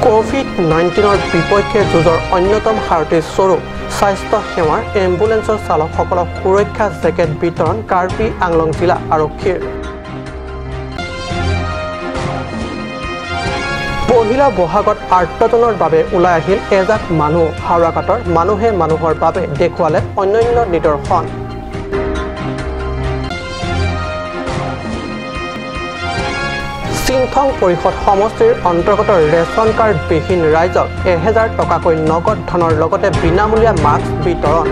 কোভিড-19ৰ বিপক্ষে যুঁজৰ অন্যতম সাৰথি স্বৰূপ স্বাস্থ্য সেৱাৰ এম্বুলেন্সৰ চালকসকলক সুৰক্ষা জেকেট বিতৰণ কাৰ্বি আংলং জিলা আৰক্ষীৰ। পহিলা বহাগত আৰ্তজনৰ বাবে ওলাই আহিল এজাক মানুহ। হাওৰাঘাটৰ মানুহে মানুহৰ বাবে দেখুৱালে অনন্য নিদৰ্শন। চিংথং পৰিষদ সমষ্টিৰ অন্তৰ্গত ৰেচন কাৰ্ডবিহীন ৰাইজক 1000 টকাকৈ নগদ ধনৰ লগতে বিনামূলীয়া মাস্ক বিতৰণ।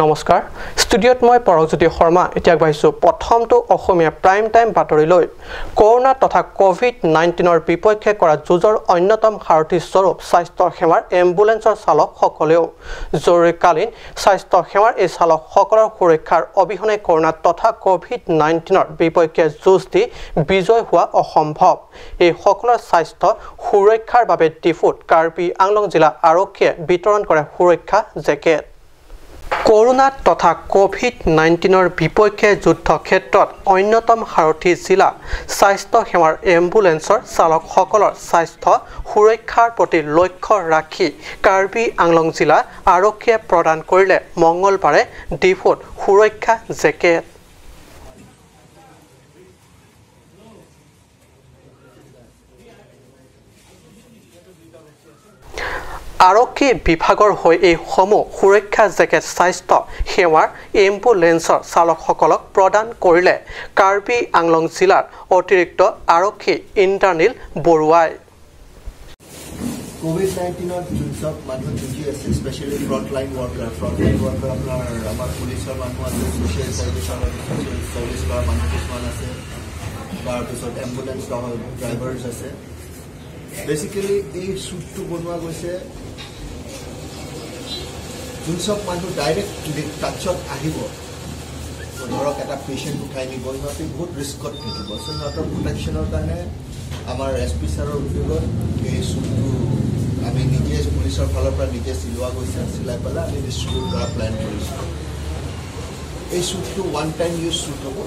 নমস্কাৰ, ষ্টুডিঅ'ত মই পৰশজ্যোতি শৰ্মা। এতিয়া আগবাঢ়িছোঁ প্ৰথমটো অসমীয়া প্ৰাইম টাইম বাতৰিলৈ। কৰোণা তথা কোভিড-19ৰ বিপক্ষে কৰা যুঁজৰ অন্যতম সাৰথি স্বৰূপ স্বাস্থ্য সেৱাৰ এম্বুলেন্সৰ চালকসকলেও জৰুৰীকালীন স্বাস্থ্য সেৱাৰ এই চালকসকলৰ সুৰক্ষাৰ অবিহনে কৰোণা তথা কোভিড-19ৰ বিপক্ষে যুঁজ দি বিজয় হোৱা অসম্ভৱ। এইসকলৰ স্বাস্থ্য সুৰক্ষাৰ বাবে ডিফুত কাৰ্বি আংলং জিলা আৰক্ষীয়ে বিতৰণ কৰে সুৰক্ষা জেকেট। কৰোণা তথা কোভিড-19ৰ বিপক্ষে যুদ্ধ ক্ষেত্ৰত অন্যতম সাৰথি জিলা স্বাস্থ্য সেৱাৰ এম্বুলেন্সৰ চালকসকলৰ স্বাস্থ্য সুৰক্ষাৰ প্ৰতি লক্ষ্য ৰাখি কাৰ্বি আংলং জিলা আৰক্ষীয়ে প্ৰদান কৰিলে মঙলবাৰে ডিফুত সুৰক্ষা জেকেট। আৰক্ষী বিভাগৰ হৈ এইসমূহ সুৰক্ষা জেকেট স্বাস্থ্য সেৱাৰ এম্বুলেন্সৰ চালকসকলক প্ৰদান কৰিলে কাৰ্বি আংলং জিলাৰ অতিৰিক্ত আৰক্ষী ইন্দ্ৰানীল বৰুৱাই। কোভিড-19ত যোন চব মানুহ যুঁজি আছে, specially frontline worker, frontline worker আপোনাৰ আমাৰ পুলিচৰ মানুহ আছে, ছ'চিয়েল ছাৰ্ভিচ কৰা মানুহ কিছুমান আছে, তাৰপিছত এম্বুলেন্স ড্ৰাইভাৰ্ছ আছে। বেচিকেলি এই শ্বুটটো বনোৱা গৈছে যোন চব মানুহ ডাইৰেক্ট টাচত আহিব, ধৰক এটা পেচেণ্ট উঠাই নিব, সিহঁতে বহুত ৰিস্কত থাকিব। চ' সিহঁতৰ প্ৰটেকশ্যনৰ কাৰণে আমাৰ এছ পি ছাৰৰ উদ্যোগত এই শ্বুটটো আমি নিজে পুলিচৰ ফালৰ পৰা নিজে চিলোৱা গৈছে, চিলাই পেলাই আমি ডিষ্ট্ৰিবিউট কৰা প্লেন কৰিছোঁ। এই শ্বুটটো ওৱান টাইম ইউজ শ্বুট হ'ব,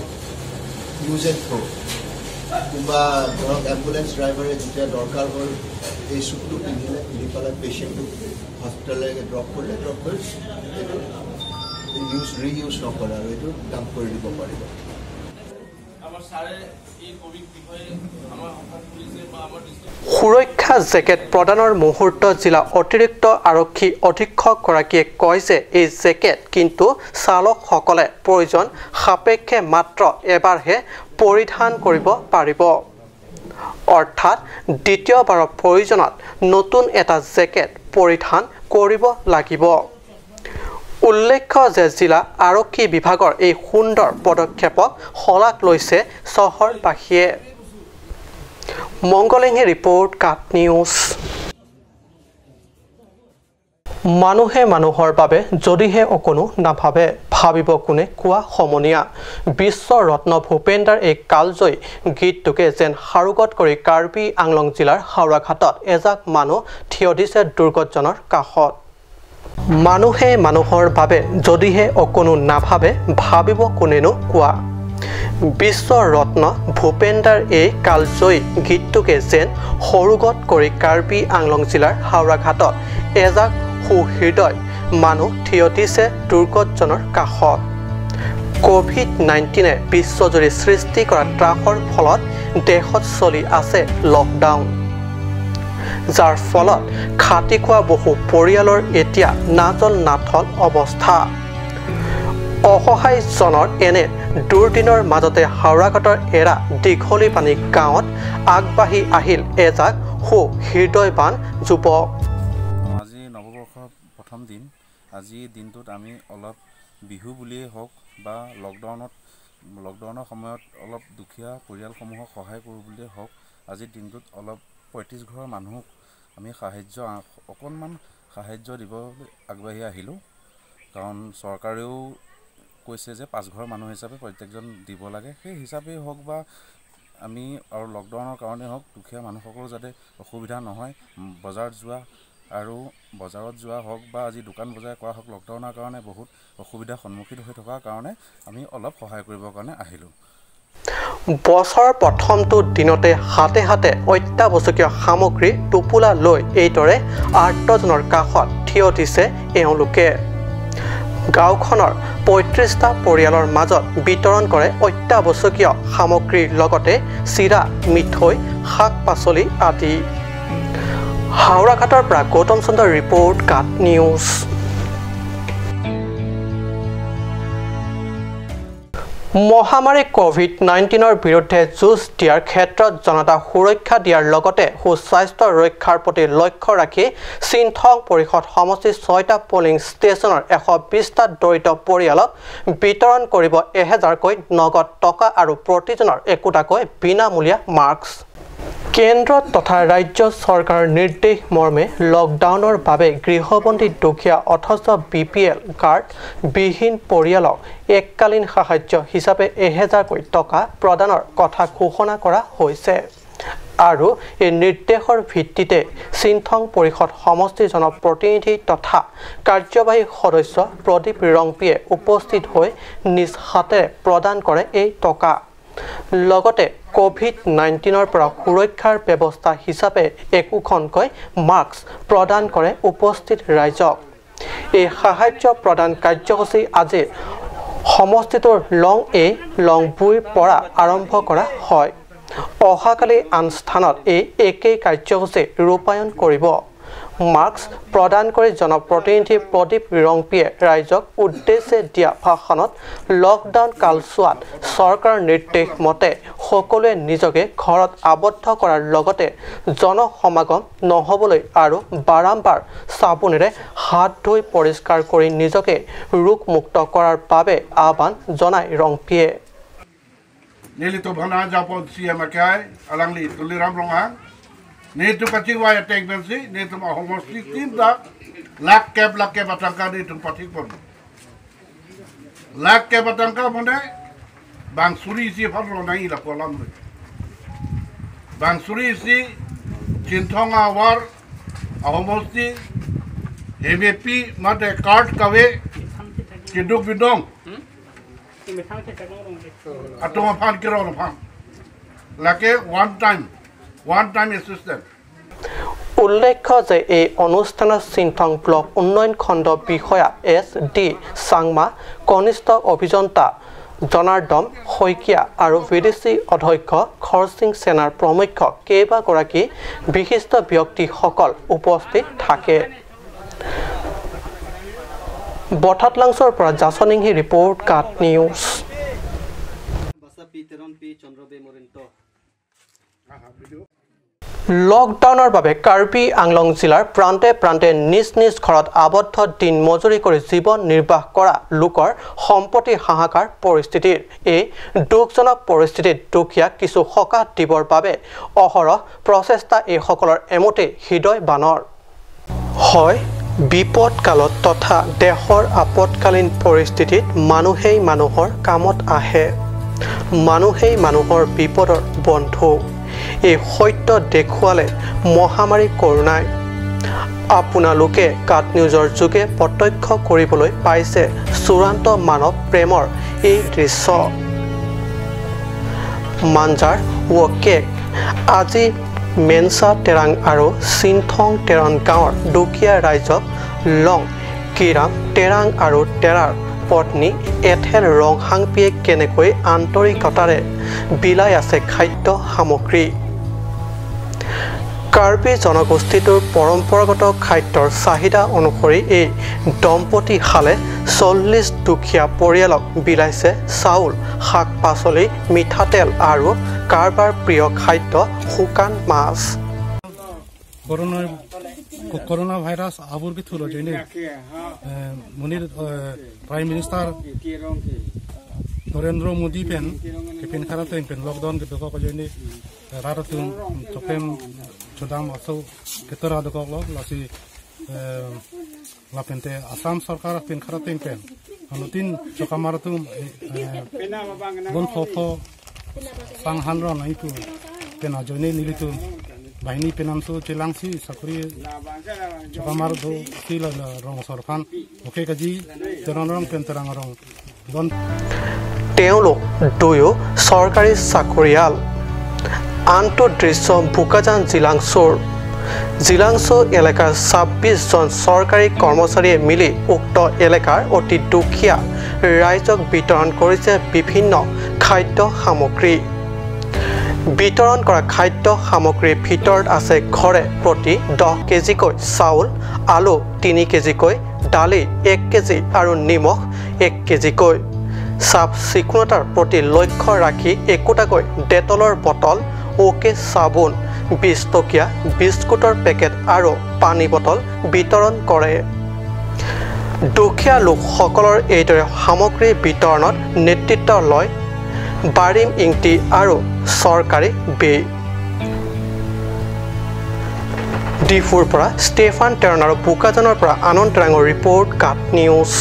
ইউজ এণ্ড থ্ৰ'। কোনোবা ধৰক এম্বুলেঞ্চ ড্ৰাইভাৰে যেতিয়া দৰকাৰ হ'ল এই শ্বুটটো পিন্ধিলে, পিন্ধি পেলাই পেচেণ্টটোক হস্পিটেললৈকে ড্ৰপ কৰিলে, ড্ৰপ কৰি এইটো ইউজ ৰিইউজ নকৰে আৰু এইটো ডাম্প কৰি দিব পাৰিব। সুৰক্ষা জেকেট প্ৰদানৰ মুহূৰ্তত জিলা অতিৰিক্ত আৰক্ষী অধীক্ষকগৰাকীয়ে কয় যে এই জেকেট কিন্তু চালকসকলে প্ৰয়োজন সাপেক্ষে মাত্ৰ এবাৰহে পৰিধান কৰিব পাৰিব, অৰ্থাৎ দ্বিতীয়বাৰৰ প্ৰয়োজনত নতুন এটা জেকেট পৰিধান কৰিব লাগিব। উল্লেখ্য যে জিলা আৰক্ষী বিভাগৰ এই সুন্দৰ পদক্ষেপক শলাগ লৈছে চহৰবাসীয়ে। মংগলিঙে ৰিপৰ্ট, কাট নিউজ। মানুহে মানুহৰ বাবে যদিহে অকণো নাভাবে, ভাবিব কোনে কোৱা সমনীয়া। বিশ্ব ৰত্ন ভূপেন্দাৰ এই কালজয়ী গীতটোকে যেন সাৰোগত কৰি কাৰ্বি আংলং জিলাৰ হাওৰাঘাটত এজাক মানুহ থিয় দিছে দুৰ্গতজনৰ কাষত। মানুহে মানুহৰ বাবে যদিহে অকণো নাভাবে, ভাবিব কোনেনো কোৱা। বিশ্ব ৰত্ন ভূপেন্দাৰ এই কালজয়ী গীতটোকে যেন সৰোগত কৰি কাৰ্বি আংলং জিলাৰ হাওৰাঘাটত এজাক সুহৃদয় মানুহ থিয় দিছে দুৰ্গতজনৰ কাষত। কোভিড-19ে বিশ্বজুৰি সৃষ্টি কৰা ত্ৰাসৰ ফলত দেশত চলি আছে লকডাউন, যাৰ ফলত খাটি খোৱা বহু পৰিয়ালৰ এতিয়া নাজল নাথল অৱস্থা। অসহায়জনৰ এনে দুৰ্দিনৰ মাজতে হাওৰাঘাটৰ এৰা দীঘলীপানী গাঁৱত আগবাঢ়ি আহিল এজাক সুহৃদয়বান যুৱক। আজি নৱবৰ্ষৰ প্ৰথম দিন, আজি দিনটোত আমি অলপ বিহু বুলিয়েই হওক বা লকডাউনৰ সময়ত অলপ দুখীয়া পৰিয়ালসমূহক সহায় কৰোঁ বুলিয়েই হওক, আজিৰ দিনটোত অলপ 35 ঘৰৰ মানুহক আমি সাহায্য অকণমান সাহায্য দিবলৈ আগবাঢ়ি আহিলোঁ। কাৰণ চৰকাৰেও কৈছে যে 5 ঘৰ মানুহ হিচাপে প্ৰত্যেকজন দিব লাগে, সেই হিচাপেই হওক বা আমি আৰু লকডাউনৰ কাৰণেই হওক দুখীয়া মানুহসকলৰ যাতে অসুবিধা নহয়, বজাৰত যোৱা আৰু বজাৰত যোৱা হওক বা আজি দোকান বজাৰ কৰা হওক, লকডাউনৰ কাৰণে বহুত অসুবিধাৰ সন্মুখীন হৈ থকাৰ কাৰণে আমি অলপ সহায় কৰিবৰ কাৰণে আহিলোঁ। বছৰৰ প্ৰথমটো দিনতে হাতে হাতে অত্যাৱশ্যকীয় সামগ্ৰী টোপোলা লৈ এইদৰে আৰ্তজনৰ কাষত থিয় দিছে এওঁলোকে। গাঁওখনৰ 35টা পৰিয়ালৰ মাজত বিতৰণ কৰে অত্যাৱশ্যকীয় সামগ্ৰীৰ লগতে চিৰা, মিঠৈ, শাক পাচলি আদি। হাওৰাঘাটৰ পৰা গৌতম চন্দ্ৰৰ ৰিপৰ্ট, কাট নিউজ। মহামাৰী কোভিড-19ৰ বিৰুদ্ধে যুঁজ দিয়াৰ ক্ষেত্ৰত জনতাক সুৰক্ষা দিয়াৰ লগতে সুস্বাস্থ্য ৰক্ষাৰ প্ৰতি লক্ষ্য ৰাখি চিন্থং পৰিষদ সমষ্টিৰ 6টা পলিং ষ্টেচনৰ 120টা দৰিদ্ৰ পৰিয়ালক বিতৰণ কৰিব 1000কৈ নগদ টকা আৰু প্ৰতিজনৰ একোটাকৈ বিনামূলীয়া মাস্ক। কেন্দ্ৰ তথা ৰাজ্য চৰকাৰৰ নিৰ্দেশ মৰ্মে লকডাউনৰ বাবে গৃহবন্দী দুখীয়া অথচ বিপিএল কাৰ্ড বিহীন পৰিয়ালক এককালীন সাহায্য হিচাপে 1000কৈ টকা প্ৰদানৰ কথা ঘোষণা কৰা হৈছে আৰু এই নিৰ্দেশৰ ভিত্তিতে চিন্থং পৰিষদ সমষ্টিৰ জনপ্ৰতিনিধি তথা কাৰ্যবাহী সদস্য প্ৰদীপ ৰংপিয়ে উপস্থিত হৈ নিজ হাতেৰে প্ৰদান কৰে এই টকা। লগতে কোভিড-19ৰ পৰা সুৰক্ষাৰ ব্যৱস্থা হিচাপে একোখনকৈ মাস্ক প্ৰদান কৰে উপস্থিত ৰাইজক। এই সাহায্য প্ৰদান কাৰ্যসূচী আজি সমষ্টিটোৰ লং এ লং বুইৰ পৰা আৰম্ভ কৰা হয়। অহাকালি আন স্থানত এই একেই কাৰ্যসূচী ৰূপায়ণ কৰিব। মাস্ক প্ৰদান কৰি জনপ্ৰতিনিধি প্ৰদীপ ৰংপিয়ে ৰাইজক উদ্দেশ্যে দিয়া ভাষণত লকডাউন কালচোৱাত চৰকাৰৰ নিৰ্দেশ মতে সকলোৱে নিজকে ঘৰত আবদ্ধ কৰাৰ লগতে জনসমাগম নহ'বলৈ আৰু বাৰম্বাৰ চাবোনেৰে হাত ধুই পৰিষ্কাৰ কৰি নিজকে ৰোগমুক্ত কৰাৰ বাবে আহ্বান জনায় ৰংপিয়ে। Netu pati waya tek bensi, netu homosti tinta lakh ke batangka netu pati pon. Lakh ke batangka mone bangsuri isi phal ronai la kolam re. Bangsuri isi Chinthonga war homosti MEP mate card kawe kiduk bidong. Atoma phan kiro phan. Lake one time assistant. উল্লেখ্য যে এই অনুষ্ঠানত চিন্থং block উন্নয়ন খণ্ড বিষয়া S D Changma, কনিষ্ঠ অভিযন্তা জনাৰ্দন শইকীয়া আৰু বিডিচি অধ্যক্ষ খৰসিং সেনাৰ প্ৰমুখ কেইবাগৰাকী বিশিষ্ট ব্যক্তিসকল উপস্থিত থাকে। বঠাতলাংছৰ পৰা জাচনিংহি ৰিপৰ্ট, কাট নিউজ। লকডাউনৰ বাবে কাৰ্বি আংলং জিলাৰ প্ৰান্তে প্ৰান্তে নিজ নিজ ঘৰত আবদ্ধ দিন মজুৰি কৰি জীৱন নিৰ্বাহ কৰা লোকৰ সম্পত্তি হাহাকাৰ পৰিস্থিতিৰ এই দুখজনক পৰিস্থিতিত দুখীয়াক কিছু সকাহ দিবৰ বাবে অহৰহ প্ৰচেষ্টা এইসকলৰ এমতে হৃদয় বানৰ হয়। বিপদকালত তথা দেশৰ আপদকালীন পৰিস্থিতিত মানুহেই মানুহৰ কামত আহে, মানুহেই মানুহৰ বিপদৰ বন্ধু। এই সত্য দেখুৱালে মহামাৰী কৰোণাই। আপোনালোকে কাট নিউজৰ যোগে প্ৰত্যক্ষ কৰিবলৈ পাইছে চূড়ান্ত মানৱ প্ৰেমৰ এই দৃশ্য। মাঞ্জাৰ ৱকেক আজি মেনচা তেৰাং আৰু চিন্থং তেৰণ গাঁৱৰ দুখীয়া ৰাইজক লং কিৰাম তেৰাং আৰু তেৰাৰ পত্নী এথেল ৰংহাংপিয়ে কেনেকৈ আন্তৰিকতাৰে বিলাই আছে খাদ্য সামগ্ৰী। কাৰ্বি জনগোষ্ঠীটোৰ পৰম্পৰাগত খাদ্যৰ চাহিদা অনুসৰি এই দম্পতীহালে 40 দুখীয়া পৰিয়ালক বিলাইছে চাউল, শাক পাচলি, মিঠাতেল আৰু কাৰোবাৰ প্ৰিয় খাদ্য শুকান মাছ। করোনা ভাইরাস আবুর কি থুলো জইনে মনির prime minister Narendra Modi pen pen খারাপ পেন লকডাউন কে দক জইনে রারতুম চোখেম চোদাম অসৌ কেতরা দক লাসি লাপেনতে আসাম সরকার পেন খারাপ পেন নতুন চোকামারতুম বন ফ সাংহান র নাইতু পেন জইনে নিলিতু বাহিনী পেনামসু চেলাংসি সাকরি চোকামার দো সিল রং সরকার ওকে কাজি তেরং রং পেন তেরাং রং বন। তেওঁলোক দুয়ো চৰকাৰী চাকৰিয়াল। আনটো দৃশ্য বোকাজান জিলাংচুৰ। জিলাংচু এলেকাৰ 26 জন চৰকাৰী কৰ্মচাৰীয়ে মিলি উক্ত এলেকাৰ অতি দুখীয়া ৰাইজক বিতৰণ কৰিছে বিভিন্ন খাদ্য সামগ্ৰী। বিতৰণ কৰা খাদ্য সামগ্ৰীৰ ভিতৰত আছে ঘৰে প্ৰতি 10 কেজিকৈ চাউল, আলু 3 কেজিকৈ, দালি 1 কেজি আৰু নিমখ 1 কেজিকৈ। চাফ চিকুণতাৰ প্ৰতি লক্ষ্য ৰাখি একোটাকৈ ডেটলৰ বটল, অ'কে চাবোন, 20 টকীয়া বিস্কুটৰ পেকেট আৰু পানী বটল বিতৰণ কৰে। দুখীয়া লোকসকলৰ এইদৰে সামগ্ৰী বিতৰণত নেতৃত্ব লয় বাৰিম ইংটি আৰু চৰকাৰী বে। ডিফুৰ পৰা ষ্টেফান টেৰণ আৰু বোকাজানৰ পৰা আনন্দ টেৰাঙৰ ৰিপৰ্ট, কাট নিউজ।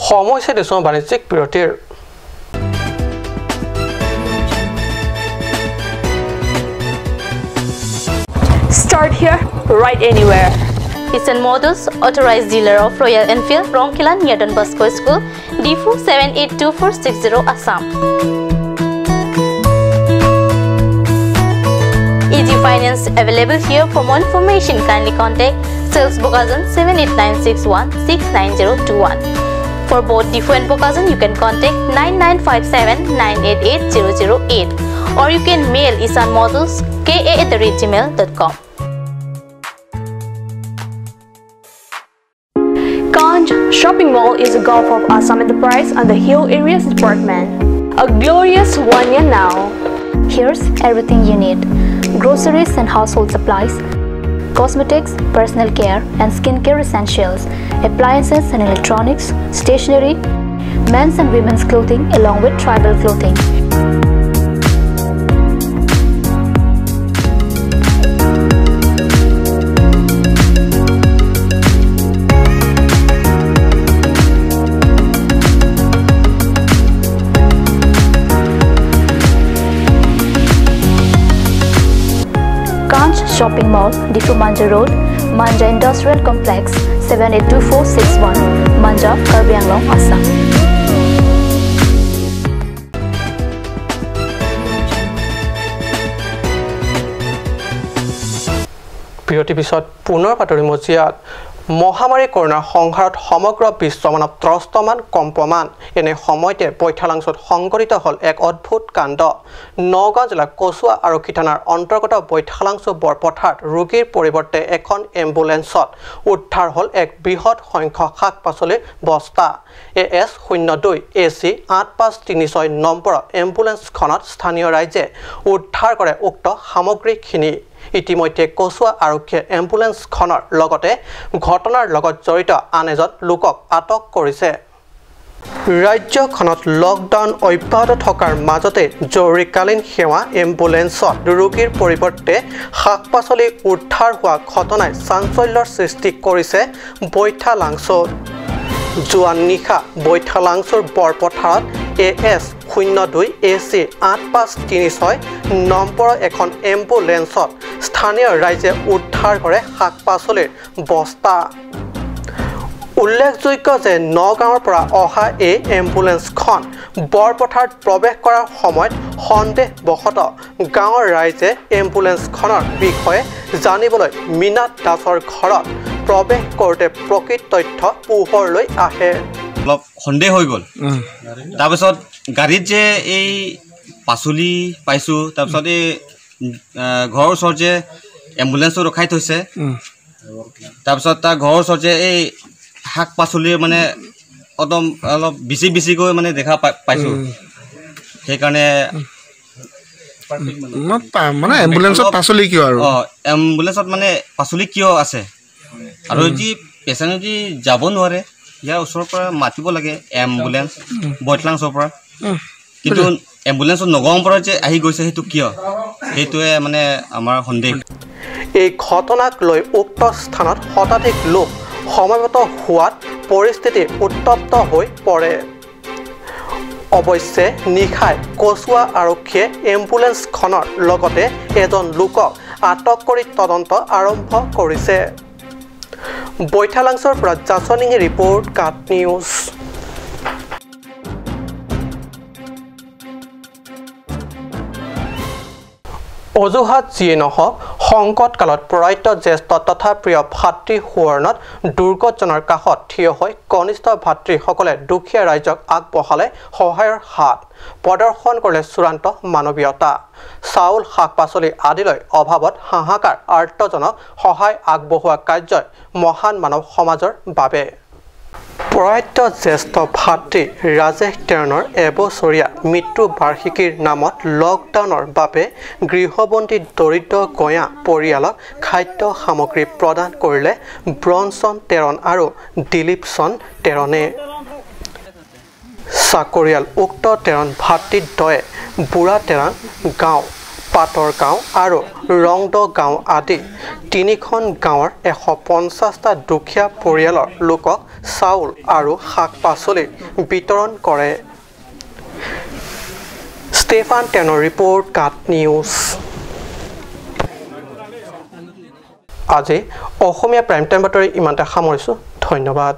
সময় হৈছে দিছোঁ বাণিজ্যিক বিৰতিৰ। Start here, right anywhere. Eastern Motors, authorized dealer of Royal Enfield, Rongkila, near Don Bosco School, Difu 782460, Assam. Easy finance available here. For more information, kindly contact Sales Bokajan 78961 69021. For both Difu and Bokajan, you can contact 9957 988 008 or you can mail isanmodelska@gmail.com. Kanj Shopping Mall is a Gulf of Assam Enterprise and the Hill Areas Department. A glorious 1 year now. Here's everything you need: groceries and household supplies, cosmetics, personal care and skincare essentials, appliances and electronics, stationery, men's and women's clothing along with tribal clothing. Kanj Shopping Mall, Difu Manja Road, Manja Industrial Complex, 782461, Manja, Karbi Anglong, Assam. বিৰতিৰ পিছত পুনৰ বাতৰি মজিয়াত। মহামাৰী কৰোণাৰ সংহাৰত সমগ্ৰ বিশ্ব মানৱ ত্ৰস্তমান কম্পমান। এনে সময়তে বৈঠালাংচুত সংঘটিত হ'ল এক অদ্ভুত কাণ্ড। নগাঁও জিলাৰ কচুৱা আৰক্ষী থানাৰ অন্তৰ্গত বৈঠালাংচু বৰপথাৰত ৰোগীৰ পৰিৱৰ্তে এখন এম্বুলেন্সত উদ্ধাৰ হ'ল এক বৃহৎ সংখ্যক শাক পাচলিৰ বস্তা। AS 02 AC 8536 নম্বৰৰ এম্বুলেন্সখনত স্থানীয় ৰাইজে উদ্ধাৰ কৰে উক্ত সামগ্ৰীখিনি। ইতিমধ্যে কচুৱা আৰক্ষীয়ে এম্বুলেন্সখনৰ লগতে ঘটনাৰ লগত জড়িত আন এজন লোকক আটক কৰিছে। ৰাজ্যখনত লকডাউন অব্যাহত থকাৰ মাজতে জৰুৰীকালীন সেৱা এম্বুলেন্সত ৰোগীৰ পৰিৱৰ্তে শাক পাচলি উদ্ধাৰ হোৱা ঘটনাই চাঞ্চল্যৰ সৃষ্টি কৰিছে বৈঠালাংচুত। যোৱা নিশা বৈঠালাংচুৰ বৰপথাৰত AS 02 AC 8536 নম্বৰৰ এখন এম্বুলেন্সত স্থানীয় ৰাইজে উদ্ধাৰ কৰে শাক পাচলিৰ বস্তা। উল্লেখযোগ্য যে নগাঁৱৰ পৰা অহা এই এম্বুলেন্সখন বৰপথাৰত প্ৰৱেশ কৰাৰ সময়ত সন্দেহবশতঃ গাঁৱৰ ৰাইজে এম্বুলেন্সখনৰ বিষয়ে জানিবলৈ মীনা দাসৰ ঘৰত প্ৰৱেশ কৰোঁতে প্ৰকৃত তথ্য পোহৰলৈ আহে। অলপ সন্দেহ হৈ গ'ল। তাৰপিছত গাড়ীত যে এই পাচলি পাইছোঁ, তাৰপিছত এই ঘৰৰ ওচৰত যে এম্বুলেন্সটো ৰখাই থৈছে, তাৰপিছত তাৰ ঘৰৰ ওচৰত যে এই শাক পাচলিৰ মানে একদম অলপ বেছি বেছিকৈ মানে দেখা পাইছোঁ। সেইকাৰণে মানে এম্বুলেন্সত পাচলি কিয় আৰু এম্বুলেন্সত মানে পাচলি কিয় আছে? আৰু যি পেচেণ্ট যদি যাব নোৱাৰে, ইয়াৰ ওচৰৰ পৰা মাতিব লাগে এম্বুলেন্স বৈঠলাংচৰ পৰা। কিন্তু এম্বুলেন্সত নগাঁৱৰ পৰা যে আহি গৈছে সেইটো কিয়? সেইটোৱে মানে আমাৰ সন্দেহ। এই ঘটনাক লৈ উক্ত স্থানত শতাধিক লোক সমবেত হোৱাত পৰিস্থিতি উত্তপ্ত হৈ পৰে। অৱশ্যে নিশাই কচুৱা আৰক্ষীয়ে এম্বুলেন্সখনৰ লগতে এজন লোকক আটক কৰি তদন্ত আৰম্ভ কৰিছে। বৈঠালাংচৰ পৰা জাচনিঙি ৰিপৰ্ট, কাট নিউজ। অজুহাত যিয়ে নহওক, সংকটকালত প্ৰয়াত জ্যেষ্ঠ তথা প্ৰিয় ভাতৃ সোঁৱৰণত দুৰ্গতজনৰ কাষত থিয় হৈ কনিষ্ঠ ভাতৃসকলে দুখীয়া ৰাইজক আগবঢ়ালে সহায়ৰ হাত, প্ৰদৰ্শন কৰিলে চূড়ান্ত মানৱীয়তা। চাউল, শাক পাচলি আদিলৈ অভাৱত হাহাকাৰ আৰ্তজনক সহায় আগবঢ়োৱা কাৰ্যই মহান মানৱ সমাজৰ বাবে। প্ৰয়াত জ্যেষ্ঠ ভাতৃ ৰাজেশ টেৰণৰ এবছৰীয়া মৃত্যু বাৰ্ষিকীৰ নামত লকডাউনৰ বাবে গৃহবন্দী দৰিদ্ৰ গঞা পৰিয়ালক খাদ্য সামগ্ৰী প্ৰদান কৰিলে ব্ৰনচন টেৰণ আৰু দিলীপচন টেৰণে। চাকৰিয়াল উক্ত টেৰণ ভাতৃদ্বয়ে বুঢ়া টেৰাং গাঁও, পাটৰ গাঁও আৰু ৰংদ গাঁও আদি তিনিখন গাঁৱৰ 150টা দুখীয়া পৰিয়ালৰ লোকক চাউল আৰু শাক পাচলি বিতৰণ কৰে। ষ্টেফান টেনৰ ৰিপৰ্ট, কাট নিউজ। আজি অসমীয়া প্ৰাইম টাইম বাতৰি ইমানতে সামৰিছোঁ। ধন্যবাদ।